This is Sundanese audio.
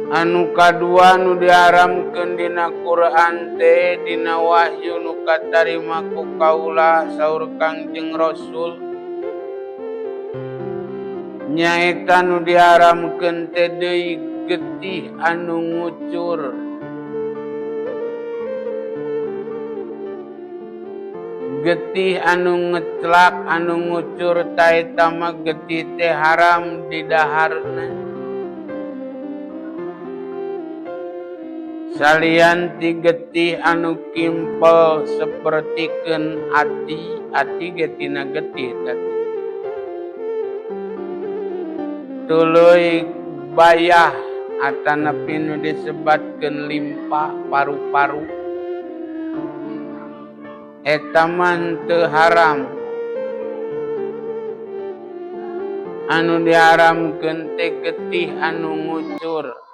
Anu kadua nu diharamkeun dina Quran teh dina wahyu nu katarima ku kaula saur Kangjeng Rasul nyaeta nu diharamkeun teh deui getih anu ngucur. Getih anu ngetlak anu ngucur taeta mah getih teh haram di daharna. Salian ti getih anu kimpel sapertikeun ati, ati ge tina getih tadi. Tuluy bayah atanapi nu disebatkeun limpa paru-paru. Eta mah teu haram. Anu diharamkeun teh getih anu ngucur.